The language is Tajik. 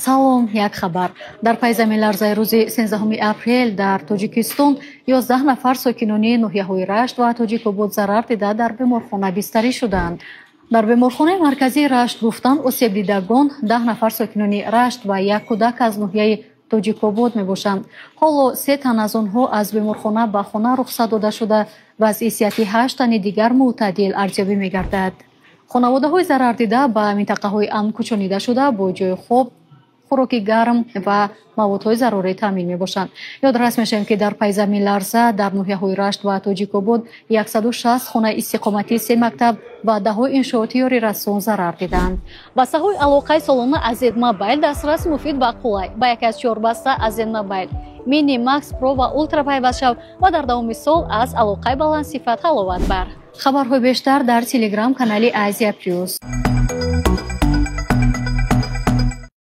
Салом, як хабар. Дар пай заминларзаи рӯзи 13 апрел дар Тоҷикистон 11 нафар сокинони ноҳияҳои Рашт ва Тоҷикобод зарар дида, дар беморхона бистарӣ шуданд. Дар беморхонаи марказии Рашт гуфтанд, осебдидагон 10 нафар сокинони Рашт ва як кӯдак аз ноҳияи Тоҷикобод мебошанд. Ҳоло се тан аз онҳо аз беморхона ба хона рухсат дода шуда, вазъи сиҳати ҳашт тани дигар мӯътадил арзёбӣ мегардад. Хонаводаҳои зарардида ба минтақаҳои амн кӯчонида шуда, бо ҷои хоб, хӯроки гарм ва маводҳои зарурӣ таъмин мебошанд. Ёдрас мешавем, ки дар пай заминларза дар ноҳияҳои Рашт ва Тоҷикобод 160 хонаи истиқоматӣ, се мактаб ва даҳҳои иншооти ёрирасон зарар диданд. Бастаҳои алоқаи солона аз Зедмобайл дастрас, муфид ва қулай. Ба яке аз чор баста аз Зедмобайл: Мини, Макс, Про ва Ултра пайваст шав ва дар давоми сол аз алоқаи баландсифат ҳаловат бар. Хабарҳои бештар дар Телеграм канали Азия Плюс.